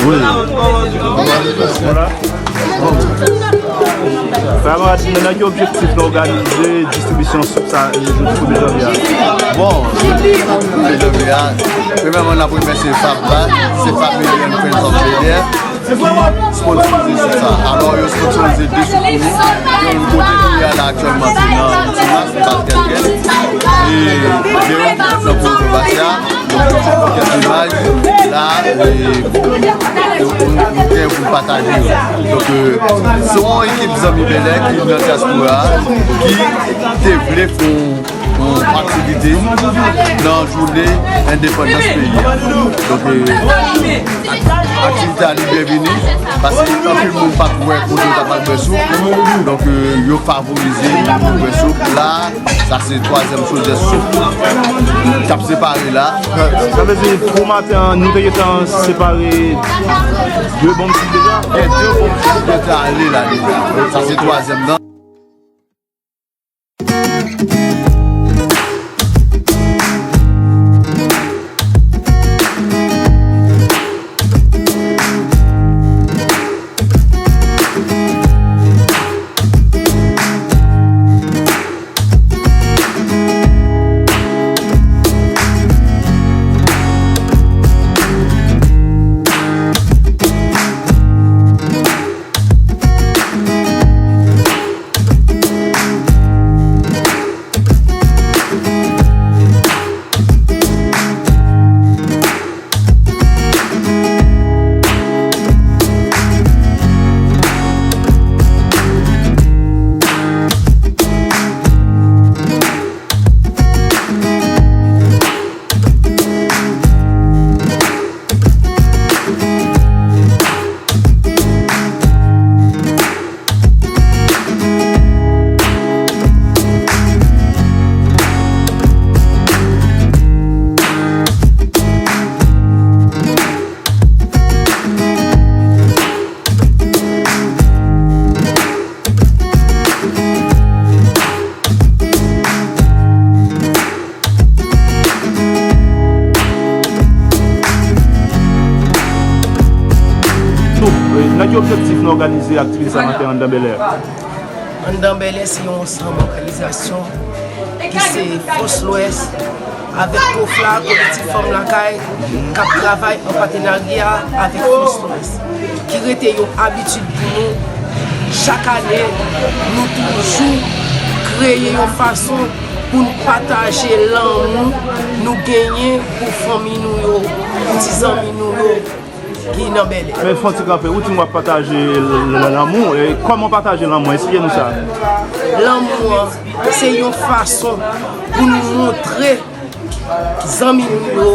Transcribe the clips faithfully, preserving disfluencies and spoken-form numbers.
Wi. Vwala. Kamarad, nan ki objektif nou òganize distribisyon soup sa, e, jodi premye janvye a? Bon, jodi premye janvye a, premyèman, n ap remèsye Fab la, se Fab Million Friends of Bel Air ki sponsorize soup sa. Alò, yo sponsorize de soup pou nou. Yon kote nou ye la aktyèlman, se nan Timas, Baz Kèlkè. E gen yon ki fèt nan Pwovens Basya. Donk, kèk imaj la, e, nou, nou, nou gen pou n pataje yo. Donk, e, se yon ekip zanmi Bèlè ki nan dyaspora a, ki te vle fè yon, yon aktivite nan jounen endepandans peyi a. Donk, e, ak-, aktivite a li byenvini, paske anpil moun pa t wè kote yo ta pral bwè soup. Donk, e, yo favorize pou bwè soup la. Sa se twazyèm sodyè soup k ap separe la. Sa vle di, pou maten an, nou te gentan separe de bonm soup deja? Gen de bonm soup ki te ale la deja. Sa se twazyèm nan. Nan ki objektif nou òganize aktivite sa maten anndan Bèlè? Anndan Bèlè se yon ansanm òganizasyon ki se Fòs Lwès avèk Kofla, Kolektif Fanm Lakay, k ap travay an patenarya avèk Fòs Lwès, ki rete yon abitid pou nou. Chak ane, nou toujou kreye yon fason pou n pataje lanmou nou genyen pou fanmi nou yo, pou ti zanmi nou yo ki nan Bèlè. Men fò n ti kanpe, ou di m w ap pataje l-, l-, lanmou, e kòman w pataje lanmou an? Esplike nou sa. Lanmou an, se yon fason pou nou montre zanmi nou yo,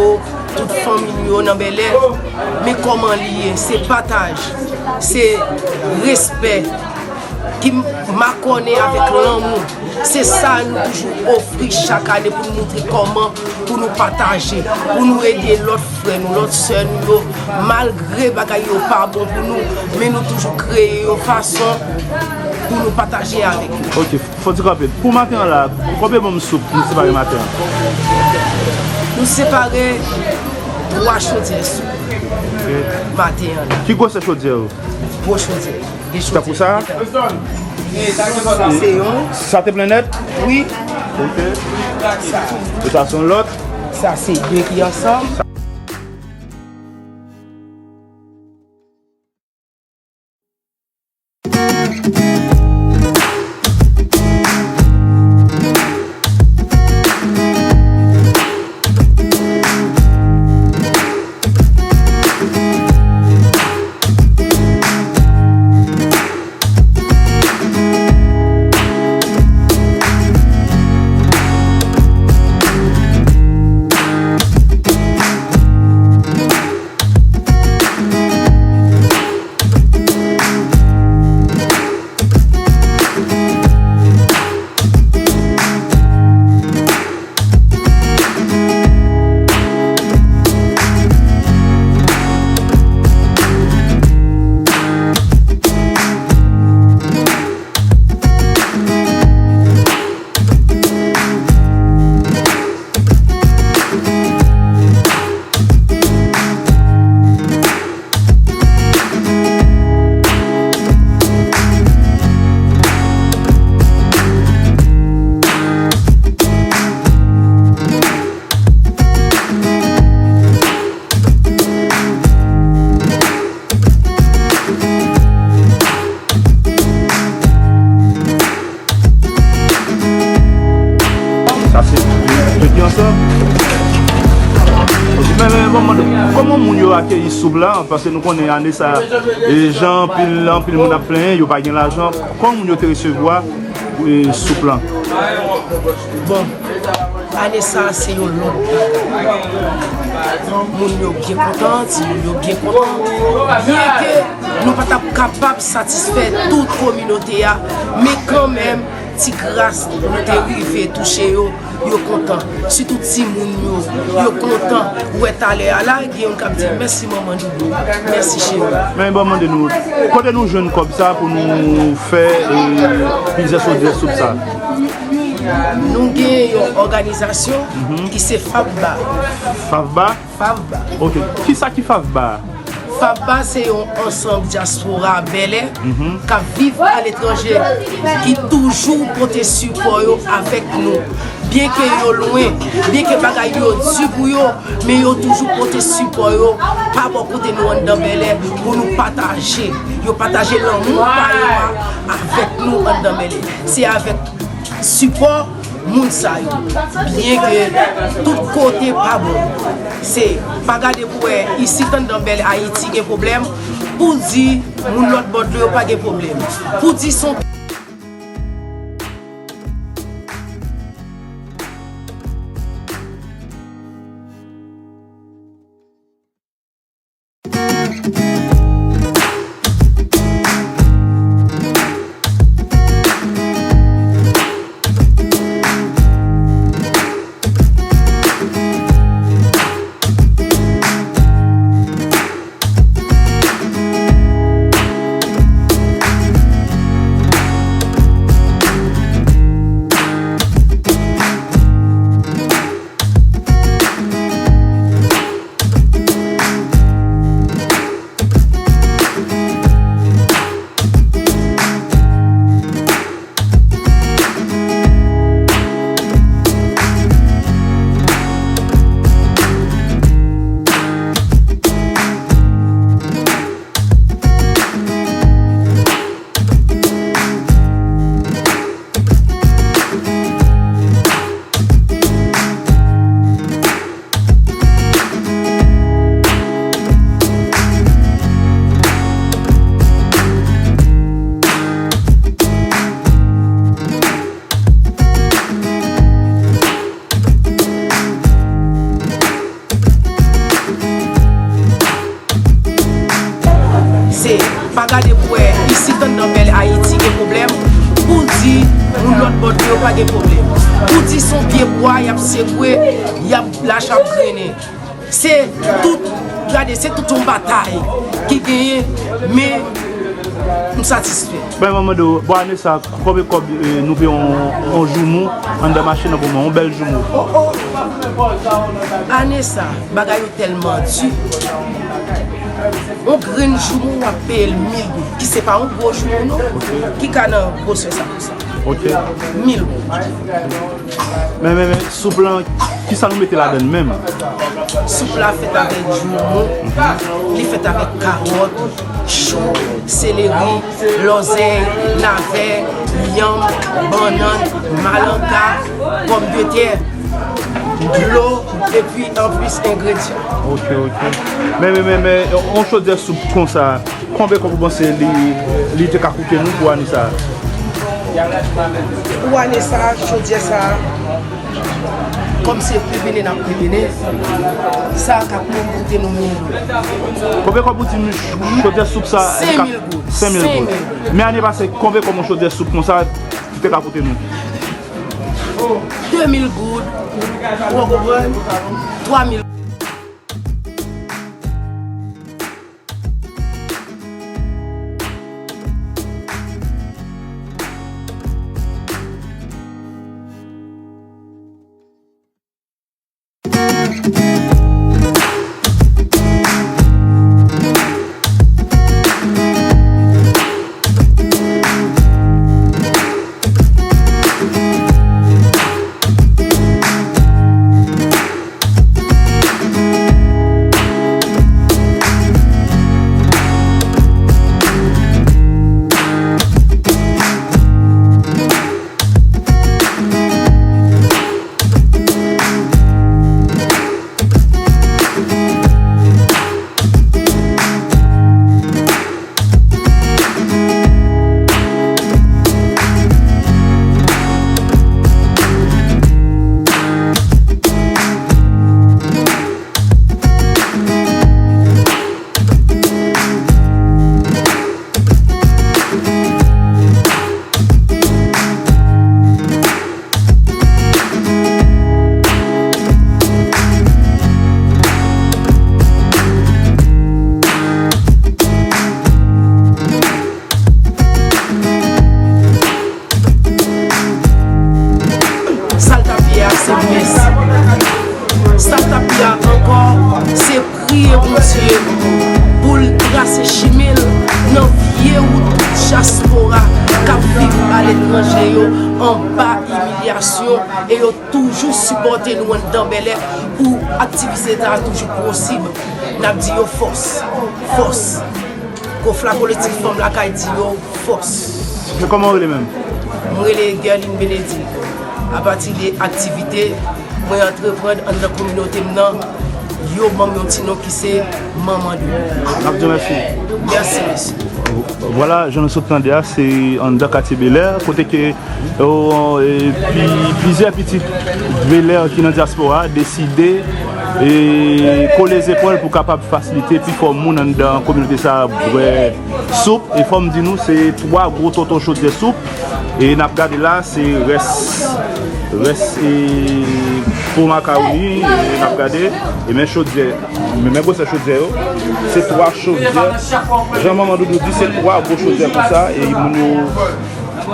tout fanmi nou yo nan Bèlè, men kòman li ye, se pataj, se respè ki makònen avèk lanmou. Se sa nou toujou ofri chak ane pou nou montre kòman pou nou pataje, pou nou ede lòt frè nou, lòt sè nou yo, malgre bagay yo pa bon pou nou, men nou toujou kreye yon fason pou nou pataje avèk yo. Ok, fò di kanpe. Pou maten an la, konbyen bonm soup nou separe maten an? Nou separe twa chodyè soup maten an la. Ki gwosè chodyè yo? Gwo chodyè. Tankou sa? Se yon. Sa te plen nèt? Wi. Ok. Sa. E sa se yon lòt? Sa se de ki ansanm. Tout ki ansanm. Men, men, bon, mande, kòman moun yo akeyi soup la? Paske nou konnen ane sa, e, jan anpil, anpil moun ap plenyen, yo pa gen lajan. Kòman moun yo te resevwa, e, soup lan? Bon, ane sa, se yon lòt bagay. Moun yo byen kontan, timoun yo byen kontan. Byen ke nou pa t ap kapab satisfè tout kominote a, men kanmenm, ti gras nou te rive touche yo, yo kontan. Sitou timoun yo, yo kontan. Ou wè talè a la, gen youn k ap di, "Mèsi manman Doudou, mèsi cheri." Men ban m mande nou, kote nou jwenn kòb sa pou nou fè, e, plizyè sodyè soup sa? Nou gen yon òganizasyon ki se FAFBA. FAFBA? FAFBA. Ok. Kisa ki FAFBA? FAFBA se yon ansanm dyaspora Bèlè k ap viv aletranje ki toujou pote sipò yo avèk nou. Byenke yo lwen, byenke bagay yo di pou yo, men yo toujou pote sipò yo pa bò kote nou anndan Bèlè pou nou pataje. Yo pataje lanmou pa yo a avèk nou anndan Bèlè. Se avèk sipò moun sa yo. Byenke tout kote pa bon. Se pa gade pou wè isit anndan Bèl Ayiti gen pwoblèm, pou di moun lòt bò dlo yo pa gen pwoblèm. Pou di son Se pa gade pou wè isit anndan Bèl Ayiti gen pwoblèm, pou di moun lòt bò dlo yo pa gen pwoblèm. Pou di se yon pye bwa y ap sekwe, y ap lach ap grennen. Se tout, gade, se tout yon batay ki genyen, men m satisfè. Ben, mwen mande w, bon, ane sa, konbyen kòb, e, nou peye yon, yon joumou anndan machin nan pou mwen, yon bèl joumou? Ane sa, bagay yo tèlman di. Yon grenn joumou, w ap peye l mil goud, ki se pa yon gwo joumou, non. Ki ka nan gwosè sa konsa? Ok. Mil goud. Men, men, men, soup lan, kisa nou mete ladan l menm? Soup la fèt avèk joumou, li fèt avèk kawòt, chou, seleri, lòzèy, navè, yanm, bannann, malanga, pòmdetè, dlo, epi anplis engredyan. Ok, ok. Men, men, men, men, yon chodyè soup konsa, konbyen kòb ou panse li, li te ka koute nou pou ane sa a? Pou ane sa a, chodyè sa a, kòm se pepene n ap pepene, sa a ka menm koute nou mil goud. Konbyen kòb ou di m ch-, chodyè soup sa a? Senk mil goud. Senk mil goud. Senk mil goud. Men ane pase, konbyen kòb yon chodyè soup konsa ki te ka koute nou? De mil goud, ou konprann? Twa mil. Sa k ap pye a ankò, se priye Bondye pou l trase chimen l nan vye wout dyaspora k ap viv aletranje yo anba imilyasyon, e yo toujou sipòte nou anndan Bèlè pou aktivite sa a toujou posib. N ap di yo fòs, fòs. Kofla Kolektif Fanm Lakay di yo fòs. Se kòman w rele menm? Mwen rele Guerline Benedict. Apati de aktivite mwen antreprann anndan kominote m nan, yo ban m yon ti non ki se Manman Doudou. N ap di w mèsi. Mèsi, mesye. Vwala, jan nou sot tande a, se anndan katye Bèlè, kote ke, o, e, pi, plizyè pitit Bèlè ki nan dyaspora deside, e, kole zepòl pou kapab fasilite pifò moun anndan kominote sa a bwè soup. E fò m di nou, se twa gwo tonton chodyè soup. E n ap gade la, se rès, rès, e, po makawoni, e n ap gade. E men chodyè, men, men gwosè chodyè yo. Se twa chodyè. Jan Manman Doudou di, se twa gwo chodyè konsa. E moun yo,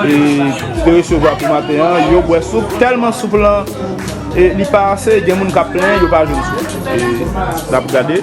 e, te resevwa pou maten an, yo bwè soup. Tèlman soup lan, e, li pa ase, gen moun k ap plenyen, yo pa jwenn soup. E n ap gade.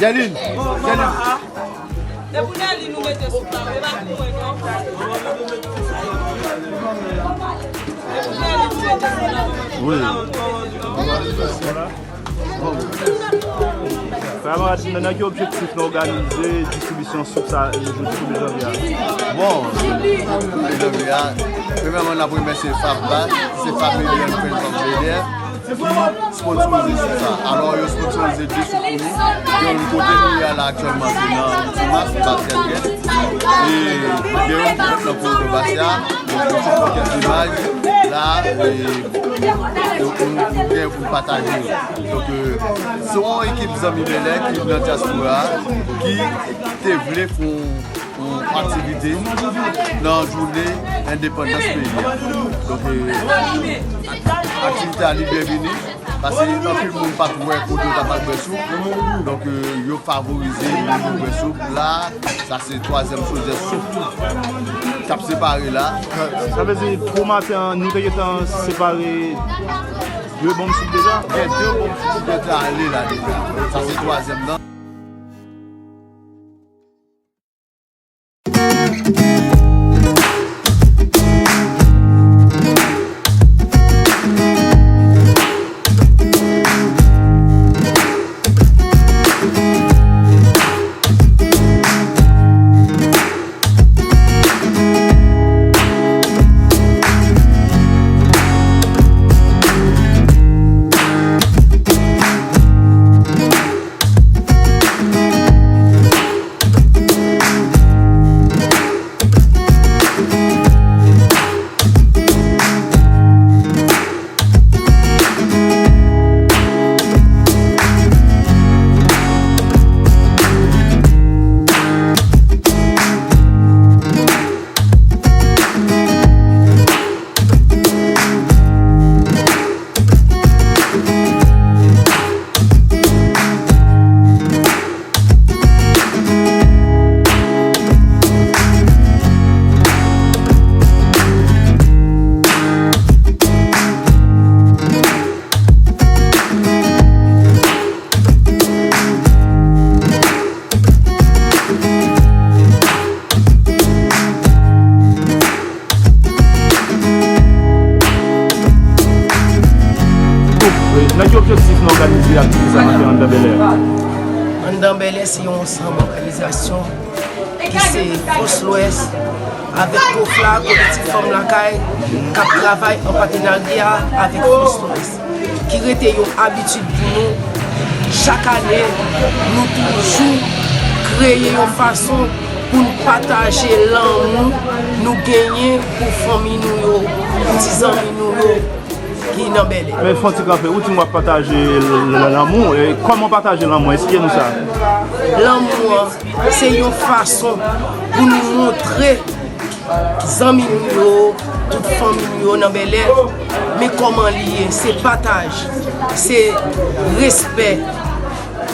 Guerline, Guerline. Depi w nan li nou mete sou pa, e pa pou mwen, non. Depi w nan li nou mete sou pa. Wi. Kamarad, nan ki objektif nou òganize distribisyon soup sa jodi premye janvye a? Bon, jodi premye janvye a, premyèman, n ap remèsye FAP la, se Family and Friends of Bel Air ki sponsorize sou sa. Alò, yo sponsorize de sou pou nou. Gen yon kote nou ye la aktyèlman, se nan Timas, Basket Gate. E gen yon ki nan Koridò Basya. Donk, nou sou kèk imaj la, e, nou, nou, nou gen pou pataje. Donk, e, se yon ekip zanmi Bèlè ki nan dyaspora, ki te vle fè yon yon aktivite nan jounen endepandans peyi a. Donk, e, ak-, aktivite a li byenvini, paske anpil moun pa t wè kote yo ta pral bwè soup. Donk, e, yo favorize moun yo bwè soup. La, sa se twazyèm chodyè soup k ap separe la. Sa, sa vle di, pou maten an, nou te gentan separe de bonm soup deja? Gen de bonm soup ki gentan ale la deja. Sa se twazyèm nan. Anndan Bèlè. Anndan Bèlè se yon ansanm òganizasyon ki se Fòs Lwès avèk Kofla, Kolektif Fanm Lakay, k ap travay an patenarya avèk Fòs Lwès, ki rete yon abitid pou nou. Chak ane, nou toujou kreye yon fason pou n pataje lanmou nou genyen pou fanmi nou yo, pou ti zanmi nou yo ki nan Bèlè. Men fè yon ti kanpe, ou di m w ap pataje l-, l-, lanmou. E kòman w pataje lanmou? Esplike nou sa. Lanmou an, se yon fason pou nou montre zanmi nou yo, tout fanmi nou yo nan Bèlè, men kòman li ye, se pataj, se respè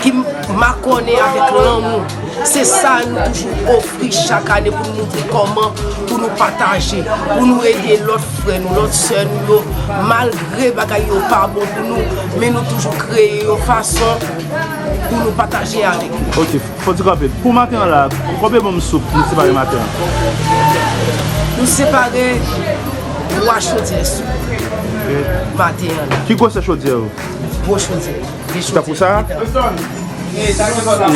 ki makònen avèk lanmou. Se sa nou toujou ofri chak ane pou nou montre kòman pou nou pataje, pou nou ede lòt frè nou, lòt sè nou yo, malgre bagay yo pa bon pou nou, men nou toujou kreye yon fason pou nou pataje avèk yo. Ok, fò di kanpe. Pou maten an la, konbyen bonm soup nou separe maten an? Nou separe twa chodyè soup maten an la. Ki gwosè chodyè yo? Gwo chodyè. Tankou sa?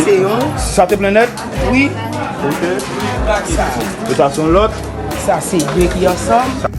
Se yon. Sa te plen nèt? Wi. Ok. Sa. E sa se yon lòt? Sa se de ki ansanm.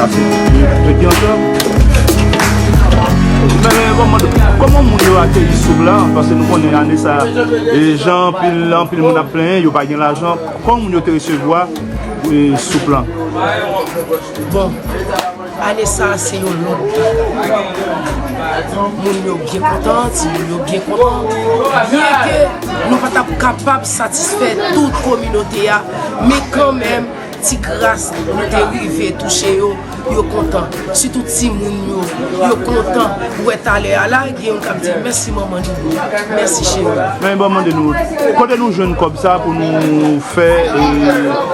Sa se, e, e ki ansanm? Men, men, kòman, kòman moun yo akeyi soup la? Paske nou konnen ane sa, e, jan anpil, anpil moun ap plenyen, yo pa gen lajan. Kòman moun yo te resevwa, e, soup lan? Bon, ane sa se yon lòt bagay. Moun yo byen kontan, timoun yo byen kontan. Byen ke nou pa t ap kapab satisfè tout kominote a, men kanmenm, ti gras nou te rive touche yo, yo kontan. Sitou timoun yo, yo kontan. Ou wè talè a la, gen youn k ap di, "Mèsi manman doudou, mèsi cheri." Men ban m mande nou, kote nou jwenn kòb sa pou nou fè, e,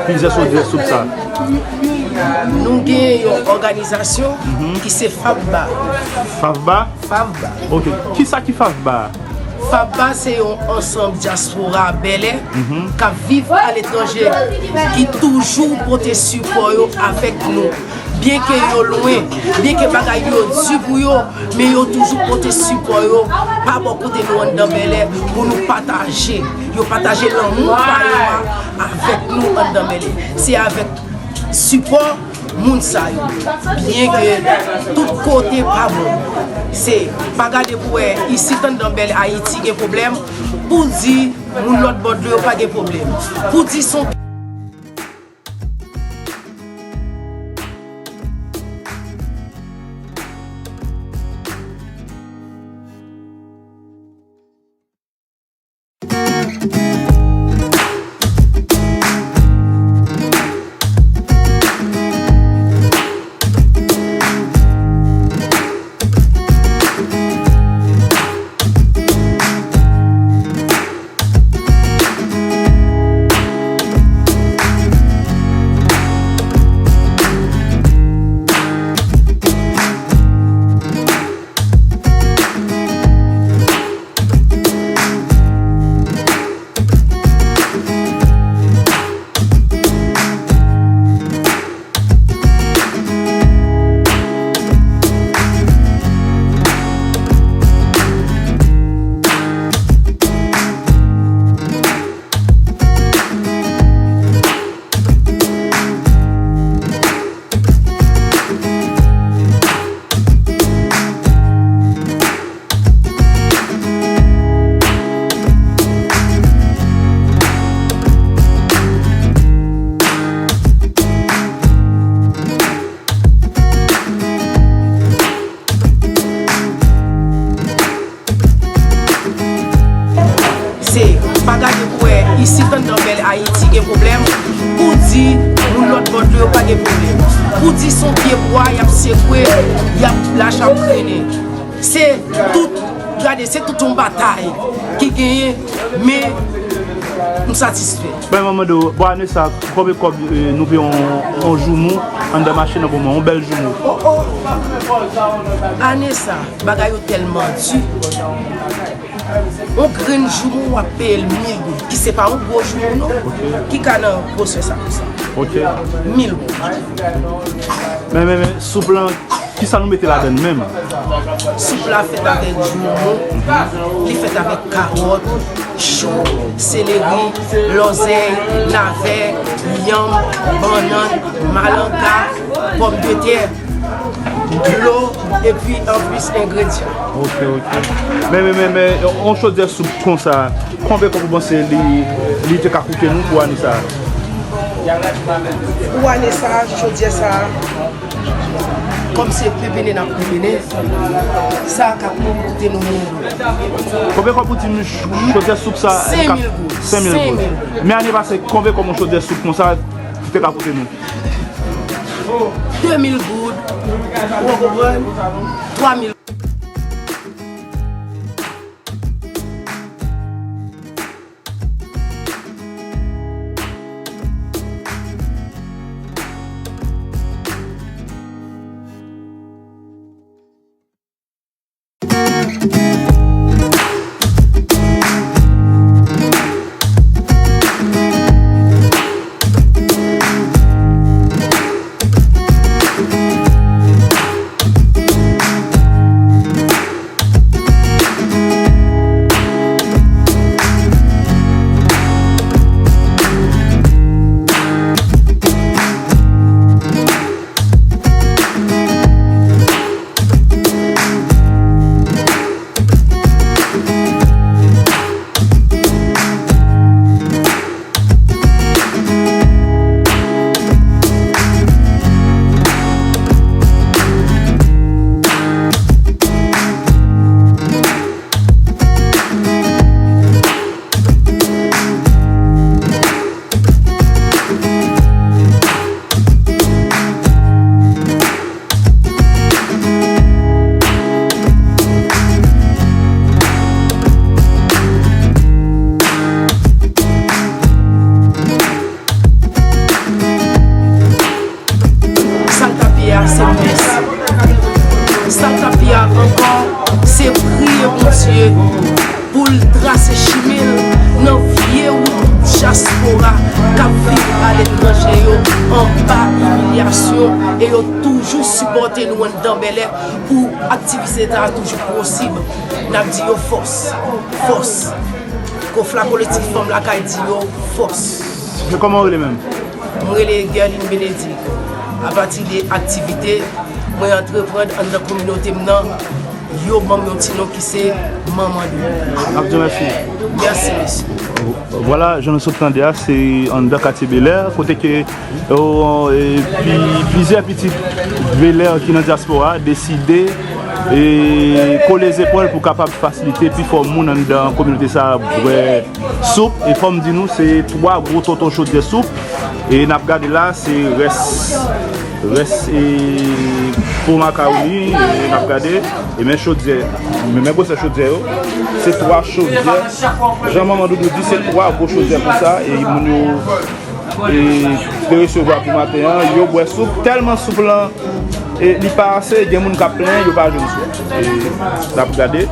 plizyè chodyè soup sa? Nou gen yon òganizasyon ki se FAFBA. FAFBA? FAFBA. Ok. Kisa ki FAFBA? FAFBA se yon ansanm dyaspora bèlè k ap viv aletranje ki toujou pote sipò yo avèk nou. Byenke yo lwen, byenke bagay yo di pou yo, men yo toujou pote sipò yo pa bò kote nou anndan bèlè pou nou pataje. Yo pataje lanmou pa yo a avèk nou anndan bèlè. Se avèk sipò moun sa yo. Byenke tout kote pa bon. Se pa gade pou wè isit anndan bèl Ayiti gen pwoblèm, pou di moun lòt bò dlo yo pa gen pwoblèm. Pou di son Moun lòt bò dlo yo pa gen pwoblèm. Pou di se yon pye bwa, y ap sekwe, y ap lach ap trennen. Se tout, gade, se tout yon batay ki genyen, men m satisfè. Ben, manman do, bon, ane sa, konbyen kòb, eh, nou peye yon, yon joumou anndan machin nan pou mwen, yon bèl joumou? Ane sa, bagay yo tèlman di. Yon grenn joumou w ap peye l mil goud, ki se pa yon gwo joumou non, ki ka nan gwosè sa konsa. Ok. Mil goud. Men, men, men, soup lan, kisa nou mete ladan l menm? Soup la fèt avèk joumou, li fèt avèk kawòt, chou, seleri, lòzèy, navè, yanm, bannann, malanga, pòmdetè, dlo, epi anplis engredyan. Ok, ok. Men, men, men, men, yon chodyè soup konsa, konbyen kòb ou panse li, li te ka koute nou pou ane sa a? Pou ane sa a, chodyè sa a, kòm se pepene n ap pepene, sa a ka koute nou mil goud. Konbyen kòb ou di m ch-, chodyè soup sa a? Senk mil goud. Senk mil goud. Senk mil. Men ane pase, konbyen kòb yon chodyè soup konsa te ka koute nou? De mil goud, ou konprann? Twa mil. Sa l t ap ye a, se mèsi. Sa l t ap ye a ankò, se priye Bondye pou l trase chimen l nan vye wout dyaspora k ap viv aletranje yo anba imilyasyon, e yo toujou sipòte nou anndan Bèlè pou aktivite sa a toujou posib. N ap di yo fòs, fòs. Kofla Kolektif Fanm Lakay di yo fòs. Men kòman w rele menm? Mwen rele Guerline Benedict. Apati de aktivite mwen antreprann anndan kominote m nan, yo ban m yon ti non ki se Manman Dou. N ap di w mèsi. Mèsi, mesye. Vwala, jan nou sot tande a, se anndan katye Belè, kote ke, o, e, pi, plizyè pitit Belè ki nan dyaspora deside, e, kole zepòl pou kapab fasilite pifò moun anndan kominote sa a bwè soup. E fò m di nou, se twa gwo tonton chodyè soup. E n ap gade la, se rès, rès, e, po makawoni, e n ap gade. E men chodyè, men, men gwosè chodyè yo. Se twa chodyè. Jan Manman Doudou di, se twa gwo chodyè konsa. E moun yo, e, te resevwa pou maten an, yo bwè soup. Tèlman soup lan, e, li pa ase, gen moun k ap plenyen, yo pa jwenn soup. E n ap gade.